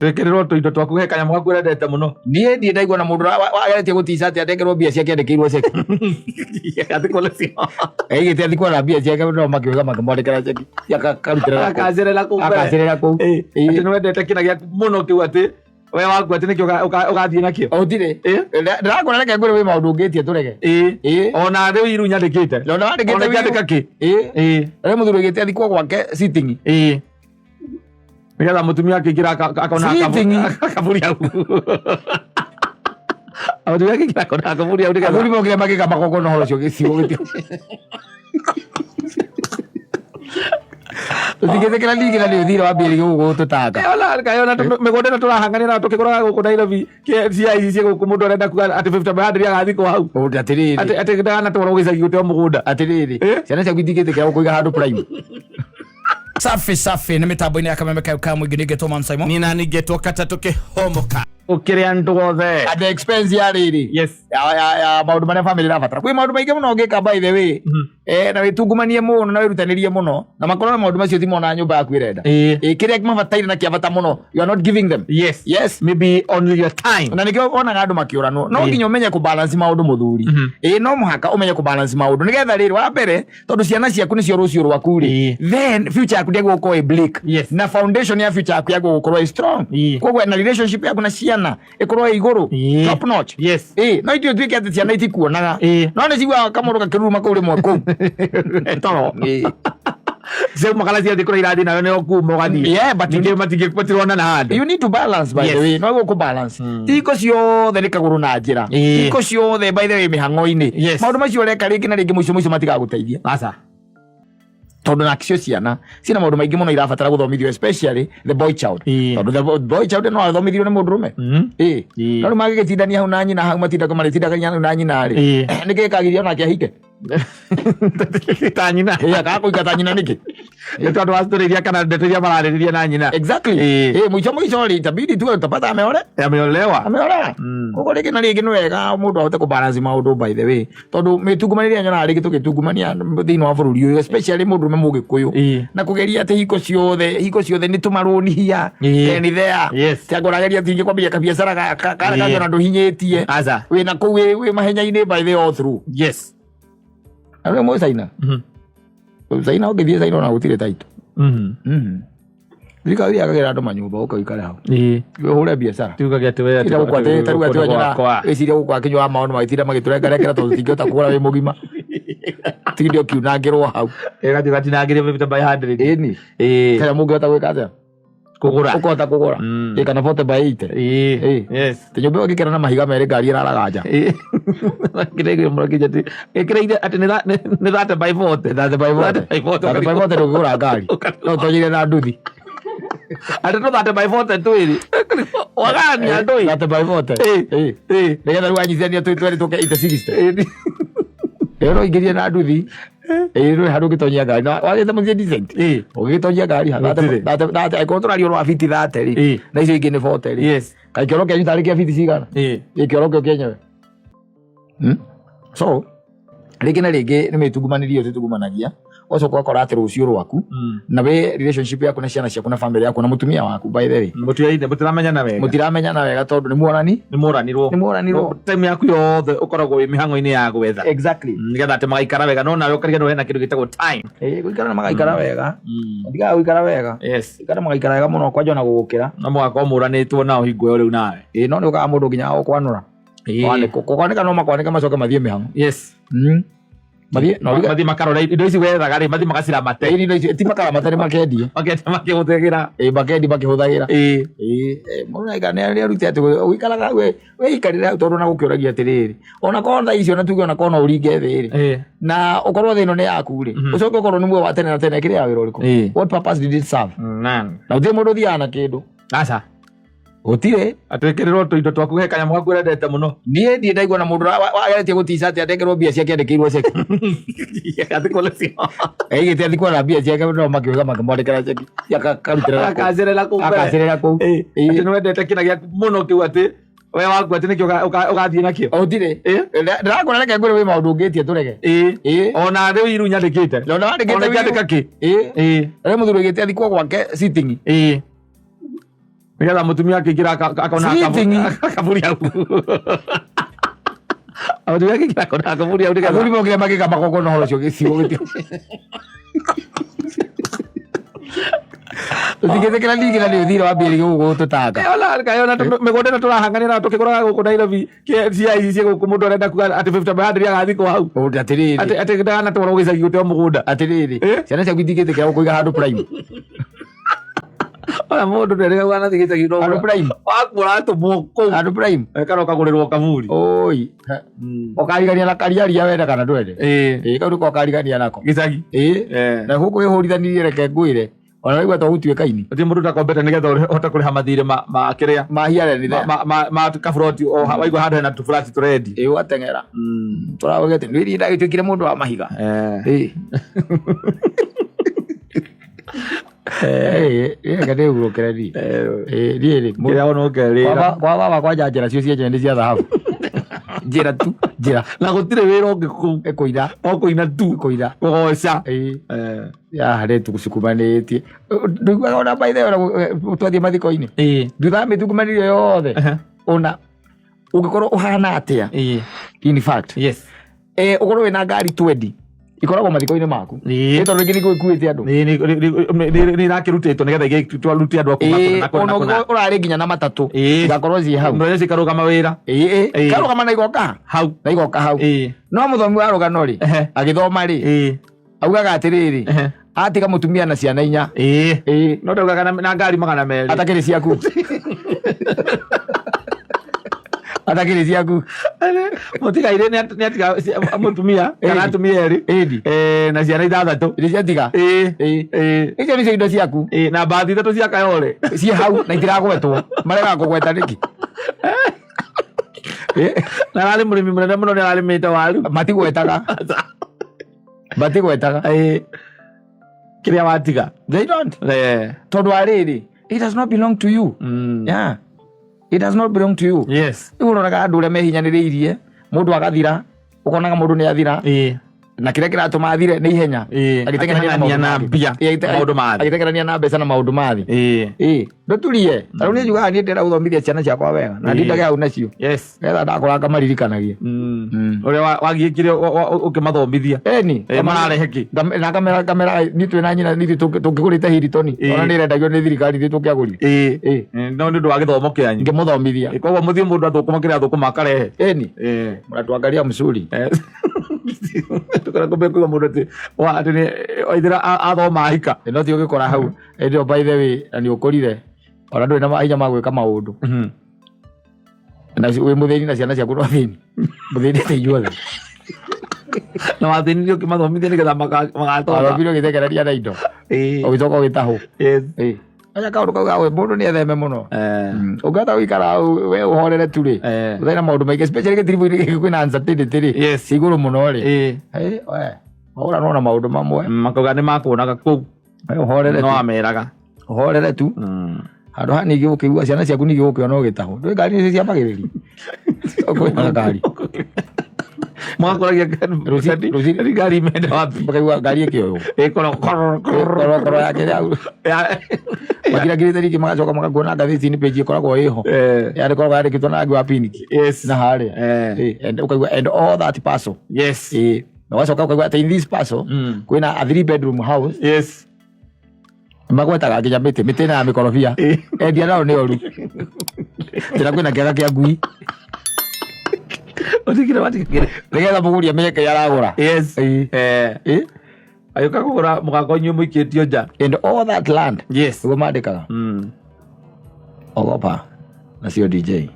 Twĩkĩrĩrwo tũindo twaku he kanyamũ gaku wendete mũno. Niĩ ndirĩ ndaigua na mũndũ wageretie gũtica atĩ anengerwo mbia ciake andĩkĩirwo ceki. Athikwo nĩcio. Aigĩte athikwo na mbia ciake no makĩuga makĩmwandĩkĩra ceki. Akarutĩra kũu. Akacerera kũu mbere. Akacerera kũu. Ĩĩ. Ĩĩ. Atĩ nĩwendete kĩna gĩaku mũno kĩu atĩ we waku atĩ nĩkĩo ũgathiĩ nakĩo. Gũtirĩ. Ĩĩ. Ndĩrakwĩra reke ngwĩre wĩ maũndũ ũngĩtie tũrege. Ĩĩ. Ĩĩ. Ona rĩu iru nyandĩkĩte. Ona wandĩkĩte Ona wiru. ingĩandĩka kĩ. Ĩĩ. Ĩĩ. Rĩu mũthuri ũigĩte athikwo gwake sitting. Ĩĩ. Nĩgetha mũtumia akĩingĩra akona Sitting. kaburi hau. Mũtumia akĩingĩra akona kaburi hau nĩgetha Athuri mokire magĩka magongona ũhoro ũcio gĩcigo gĩti. Tũtingĩtĩkĩra ningĩ na nĩ ũthire wambĩrĩria gũkũ gũtũtanga. Ona kayona mĩgũnda ĩno tũrahanganĩra nayo tũkĩgũraga gũkũ Nairobi cia ici cia gũkũ mũndũ arenda kuga atĩ 50 by 100 agathikwo hau. Ũndũ atĩrĩrĩ. Atĩ atĩ ndaganatwarwo gĩcagi gũteo mũgũnda. Atĩrĩrĩ. Eh? Ciana ciaku itingĩtĩkĩra gũkũiga handũ prime. Safi safi nä mä tambo-inä ya kameme kayo ka må ingä nä ngetwo Man Simon. Nina ningetwo katatũ kĩhomoka. Ũkĩrĩ andũ othe. At the expense ya rĩrĩ. Yes. Ya maũndũ marĩa family ĩrabatara. Kwĩ maũndũ maingĩ mũno ũngĩka by the way. Eh, na wĩtungumanie mũno na wĩrutanĩrie mũno na makorwo na maũndũ macio ti mona nyũmba yaku ĩrenda. Ĩĩ. Ĩ, kĩrĩa mabataire na kĩa bata mũno you are not giving them. Yes. Yes. Maybe only your time. Na nĩkĩo wonaga andũ makĩũranwo no Ĩĩ. nginya ũmenye kũbalance maũndũ mũthuri. Ĩĩ no mũhaka ũmenye kũbalance maũndũ nĩgetha rĩrĩ wa mbere tondũ ciana ciaku nĩcio rũciũ rwaku rĩ Ĩĩ. then future yaku ndĩagĩrĩirwo gũkorwo ĩ bleak. Yes. Na foundation ya future yaku yagĩrĩirwo gũkorwo ĩ strong. Ĩĩ. Koguo na relationship yaku na ciana ĩkorwo ĩ igũrũ Ĩĩ. top notch. Yes. Ĩĩ no ithuĩ tuĩke atĩ ciana itikuonaga. Ĩĩ. No nĩ ciguaga kamũndũ gakĩruruma kũu rĩmwe kũu. Toro. Ĩĩ. Ciaumakala ciathiĩ kũrĩa irathiĩ nayo nĩo kuma ũgathiĩ. Yeah, but Ningĩ matirona handũ. You need to balance by Yes. the way. No gũkũ balance. Ti hingo ciothe nĩ kagũrũ na njĩra. Ĩĩ. Ti hingo ciothe by the way mĩhang'o-inĩ. Yes. Maũndũ macio ũreka rĩngĩ na rĩngĩ mũico mũico matigagũteithia. Aca. Tondũ nacio ciana ciĩna maũndũ maingĩ mũno irabatara gũthomithio especially the boy child. Ĩĩ. Tondũ the boy child no athomithirio nĩ mũndũrũme. Ĩĩ. Ĩĩ. No rĩu magĩgĩtindania hau na nyina hau matindaga marĩtindagania hau na nyina rĩ. Ĩĩ. Nĩkĩ gĩkagiria onake ahike? Ta nyina. Ĩĩ akaga kũingata ta nyina nĩkĩ? Nĩ tondũ wa story iria kana ndeto iria mararĩrĩria na nyina. Exactly. Ĩĩ. Ĩĩ mũico mũico rĩ itabidi tu utapata ameore. Ameolewa. Ameolewa. Koguo rĩngĩ na rĩngĩ nĩ wega mũndũ ahote kũbalance maũndũ by the way. Tondũ mĩtungumania ĩrĩa nyonaga rĩngĩ tũgĩtungumania thĩinĩ wa bũrũri ũyũ especially mũndũrũme mũgĩkũyũ Ĩĩ. na kũgeria atĩ hingo ciothe nĩ tũmarũni hia Ĩĩ. ni there. Yes. Ti anga ũrageria atĩ ingĩkwambĩrĩria kabiacara gaka karĩa Ĩĩ. kangĩ ona ndũhinyĩtie. Aca. Wĩna kũu wĩ mahenya-inĩ by the way all through. Yes. Na rĩu mwĩ China. China ũngĩthiĩ China ona gũtirĩ title. Thirikari yakagĩra andũ manyũmba ũka ũikare hau. Ĩĩ. Ũhũre biacara. Tugaga atĩ we Ira gũkũ atĩ tarĩu atĩ wanyona gwakwa. wĩciria gũkũ akĩnyua maũndũ magĩtinda magĩtũrengarekera tondũ tũtingĩhota kũgũra wĩ mũgima. Tinde ũkiunangĩrwo hau. Ĩgathiĩ ũgatinangĩrio 50 by 100. Ĩni. Ĩĩ. Kana mũngĩhota gwĩka atĩa? Kũgũra. Ũkũhota kũgũra. Ĩ kana 40 by 80. Ĩĩ. Ĩĩ. Yes. Ti nyũmba ĩyo ũngĩkĩra na mahiga merĩ ngari ĩraraga nja. Ĩĩ. Kĩrĩa mũrakinya atĩ ĩkĩrĩire atĩ nĩ 30 by 40. 30 by 40. 30 by 40. 30 by 40 ndũngĩgũra ngari. No ũtonyire na nduthi. Atĩ no 30 by 40 twĩrĩ. Wagania ndũĩ. 30 by 40. Ĩĩ. Ĩĩ. Ĩĩ. Nĩgetha rĩu wanyitithania twĩ twerĩ tũke 80 60. Ĩĩ. Ĩyo no ingĩrie na nduthi. Ĩĩ rĩu handũ ũngĩtonyia ngari. Na wagĩte mũthiĩ decent. Ĩĩ. Ũgĩgĩtonyia ngari ha. Gũtirĩ. Angĩkorwo tũraria ũhoro wa biti 30 rĩ. Ĩĩ. Na icio ingĩ nĩ 40 rĩ. Yes. Kaĩ kĩoro kĩanyu tarĩ kĩa biti cigana? Ĩĩ. Ĩ kĩoro kĩo kĩenyewe. So rĩngĩ na rĩngĩ nĩ mĩtungumanĩrie tũtungumanagia ũgacoka ũgakora atĩ rũciũ rwaku na we relationship yaku na ciana ciaku na family yaku na mũtumia waku by the way Mũtiraine mũtiramenyana wega. mũtiramenyana wega tondũ nĩ muonani Nĩ mũranirwo. nĩ muoranirwo Time yaku yothe ũkoragwo wĩ mĩhang'o-inĩ ya gwetha. Exactly. Nĩgetha atĩ magaikara wega no nawe ũkariganĩrwo hena kĩndũ gĩtagwo time. Ĩĩ gũikara na magaikara wega. Matigaga gũikara wega. Yes. Gũikara magaikara wega mũno kwanja ona gũgũkĩra. No mũgakorwo mũranĩtwo nao hingo ĩyo rĩu nawe. Ĩĩ no nĩ ũkaga mũndũ nginya gũkwanũra. Ĩĩ. Kwanĩkwo. Kwanĩka no makwanĩke macoke mathiĩ mĩhang'o. Yes. Mathiĩ no uge. Mathiĩ makarora indo ici wethaga rĩ mathiĩ magaciramate. Ĩĩ indo ici ti makaramata nĩ makendie. Makendie makĩhũthagĩra. Ĩĩ makendi makĩhũthagĩra. Ĩĩ. Ĩĩ mũndũ nĩ nĩ arute atĩ ũikaraga we wĩikarĩre hau tondũ ona gũkĩũragia atĩrĩrĩ ona korwo thaa icio na tuge ona korwo no ũringe thĩ rĩ Ĩĩ. na ũkorwo thĩ ĩno nĩ yaku rĩ ũcoke ũkorwo nĩ muoyo wa tene na tene ĩkĩrĩ ya wĩra ũrĩkũ? Ĩĩ. What purpose did it serve? None. Na gũtirĩ mũndũ ũthiaga na kĩndũ. Aca. Gũtirĩ. Atwĩkĩrĩrwo tũindo twaku he kanyamũ gaku wendete mũno. Niĩ ndirĩ ndaigua na mũndũ wageretie gũtica atĩ anengerwo mbia ciake andĩkĩirwo ceki. Athikwo nĩcio. Aigĩte athikwo na mbia ciake no makĩuga makĩmwandĩkĩra ceki. Akarutĩra kũu. Akacerera kũu mbere. Akacerera kũu. Ĩĩ. Ĩĩ. Atĩ nĩwendete kĩna gĩaku mũno kĩu atĩ we waku atĩ nĩkĩo ũgathiĩ nakĩo. Gũtirĩ. Ĩĩ. Ndĩrakwĩra reke ngwĩre wĩ maũndũ ũngĩtie tũrege. Ĩĩ. Ĩĩ. Ona rĩu iru nyandĩkĩte. Ona wandĩkĩte Ona wiru. ingĩandĩka kĩ. Ĩĩ. Ĩĩ. Rĩu mũthuri ũigĩte athikwo gwake sitting. Ĩĩ. Nĩgetha mũtumia akĩingĩra akona Sleeping. kaburi hau. Mũtumia akĩingĩra akona kaburi hau nĩgetha Athuri mokire magĩka magongona ũhoro ũcio gĩcigo gĩti tũtingĩtĩkĩra ningĩ na nĩ ũthire wambĩrĩria gũkũ gũtũtanga. Ona kayona mĩgũnda ĩno tũrahanganĩra nayo tũkĩgũraga gũkũ Nairobi cia ici cia gũkũ mũndũ arenda kuga atĩ 50 by 100 agathikwo hau. Ũndũ atĩrĩrĩ. Atĩ ndaganatwarwo gĩcagi gũteo mũgũnda. Atĩrĩrĩ, Eh? ciana ciaku itingĩtĩkĩra gũkũiga handũ prime. Ona mũndũ nderĩga kuga anathiĩ gĩcagi no Handũ prime. waku ũratũmwo kũu. Handũ prime. Kana ũkagũrĩrwo kaburi. Oi. Ũkarigania na kariaria wende kana ndwende. Ĩĩ. Ĩĩ, kau nĩko ũkarigania nako. Gĩcagi. Ĩĩ. Eh. Na gũkũ wĩhũrithanirie reke ngwĩre ona waigua to gũtuĩka-inĩ. Gũtirĩ mũndũ ũtakombete nĩgetha ũhote kũrĩha mathirĩ ma kĩrĩa Mahiare nĩ ma kaburoti o waigua handũ hena tũburati tũrendi. Ĩĩ, ũgateng'era. Tũragwete nĩ iria ndagĩtuĩkire mũndũ wa mahiga. Eh. Ĩĩ. Ĩĩ, reke ndĩhurũkĩre niĩ. Ĩĩ, niĩ rĩ, Kĩrĩa wona ũkerĩra. kwa baba kwanja njĩra cio cienyewe nĩ cia thahabu. Njĩra tu, njĩra. Na gũtirĩ wĩra ũngĩ kũu. Ĩkũina. O kũina tu. Kũina. Kũgoca. Ĩĩ. Eh. Ya harĩ tũcukumanĩtie. Ndũiguaga ona by the way, ona twathiĩ mathiko-inĩ. Ĩĩ. Thutha wa mĩthugumanĩrio yothe ona ũngĩkorwo ũhana atĩa, Ĩĩ. in fact, Yes. ũkorwo wĩna ngari 20 ikoragwo mathiko-inĩ maku. Ĩĩ. Ĩ tondũ rĩngĩ nĩguo ikuĩte andũ. Ĩĩ, nĩ irakĩrutĩtwo nĩgetha igĩtwarute andũ a kuma Ĩĩ, kũna na kũna ona na kũna. ũngĩkorwo ũrarĩ nginya na matatũ Ĩĩ. igakorwo ciĩ hau. Mũthenya cikarũgama wĩra. Ĩĩ, Ĩĩ. karũgama na igoka Hau. na igoka hau. Ĩĩ. No mũthomi wa rũgano rĩ, Ehe. agĩthoma rĩ, Ĩĩ. augaga atĩrĩrĩ, Ehe. atiga mũtumia na ciana 4. Ĩĩ. Ĩĩ. No ndaugaga na ngari 200. Atakĩrĩ ciaku. Atakĩrĩ ciaku. Mũtigairĩ nĩ atiga mũtumia kana Ĩĩ. atumia erĩ. Ĩni. Eh, na ciana 6. Nĩ ciatiga. Ĩĩ. Ĩĩ. Ĩĩ. Icio nĩcio indo ciaku. Ĩĩ, na mbathi 3 cia Kayole. Ciĩ hau na itiragwetwo. Maregaga kũgweta nĩkĩ? Ĩĩ. Na ararĩ mũrĩmi mũnene mũno nĩ ararĩmĩte waru. Matigwetaga. Matigwetaga. Ĩĩ. Kĩrĩa watiga. They don't. Eh. Tondũ wa rĩrĩ, it does not belong to you. Yeah. It does not belong to you. Yes. Rĩu ũroraga andũ ũrĩa mehinyanĩrĩirie, mũndũ agathira, ũkonaga mũndũ nĩ athira, Ĩĩ. na kĩrĩa kĩratũma athire nĩ ihenya. Ĩĩ. Agĩteng'erania na Akĩhang'ania maũndũ na ma thĩ. mbia, Ĩĩ, maũndũ ma thĩ. agĩteng'erania na mbeca na maũndũ ma thĩ. Ĩĩ. Ĩĩ, ndũturie. Ta rĩu niĩ njugaga niĩ ndĩrenda gũthomithia ciana ciakwa wega na Ĩĩ. ndindage hau nacio. Yes. Nĩgetha ndakũra ngamaririkanagia. Ũrĩa wagiĩkire ũkĩmathomithia. Ĩni. Ĩĩ, mararehe kĩ? Na kamera kamera niĩ twĩ na nyina nithuĩ tũngĩgũrĩte Hilton. Ĩĩ. Ona nĩ ĩrendagio nĩ thirikari ithuĩ tũngĩagũrire. Ĩĩ. Ĩĩ. Ĩĩ, no nĩ ũndũ wa gĩthomo kĩanyu. Ngĩmũthomithia. Ĩĩ, koguo mũthiĩ mũndũ athũkũma kĩrĩa athũkũma akarehe. Ĩni. Ĩĩ. Mnatuangalia mzuri. Eh. Tukoragwo kũigua mũndũ atĩ atĩ nĩ waithĩra athoma ahika. No ti ũgĩkora hau. Ĩndĩ ĩyo by the way na nĩ ũkũrire ona ndũrĩ na mahinya ma gwĩka maũndũ. Na wĩ mũthĩni na ciana ciaku no athĩni. Mũthĩnĩte inyuothe. Na wathĩnirie ũkĩmathomithia nĩgetha magatonga. Wathomire ũgĩthengerania na indo. Ĩĩ. Ũgĩcoka ũgĩtahwo. Yes. Ĩĩ. Acha kaũndũ kau ga mũndũ nĩ etheme mũno. Eh. Ũngĩhota gũikara we ũhorere tu rĩ. Eh. Ũtarĩ na maũndũ maingĩ especially gĩtiribũ-inĩ gĩkĩ kwĩna uncertainty rĩ. Yes. Ci igũrũ mũno rĩ. Ĩĩ. Ĩĩ, we. Wahũranwo na maũndũ mamwe. Makauga nĩ makuonaga kũu. We ũhorere No tu. ameraga. Ũhorere tu. Handũ ha ningĩ gũkĩigua ciana ciaku ningĩ gũkĩona ũgĩtahwo. Ndũĩ ngari nĩcio ciambagĩrĩria. Ũkwĩna ngari. Magakoragia ngari imeenda wapi. Makaigua ngari ĩkĩoywo. Ĩĩ, koro koro koro. Korokoro yake rĩa makirakirĩte rĩngĩ magacoka magakuona ngathĩti-inĩ page ĩkoragwo ĩho. Eh. Yandĩkoragwo yandĩkĩtwo na rangi wa pink. Yes. Na harĩa. Eh. Ĩĩ, and ũkaigua and all that parcel. Yes. Ĩĩ. Na ũgacoka ũkaigua atĩ in this parcel kwĩna a 3-bedroom house. Yes. Magwetaga nginya mĩtĩ, mĩtĩ ĩna ya mĩkorobia. Ĩĩ. Endia nao nĩ oru. Tena kwĩna kĩaga kĩa ngui. Ũtigire watigire. Nĩgetha mũgũri amenye kĩrĩa aragũra. Yes. Ĩĩ. Eh. Ĩĩ. Agĩũka kũgũra mũgako inyuĩ mũikĩtio nja. And all that land. Yes. Nĩguo mandĩkaga. Ogopa. Nacio DJ.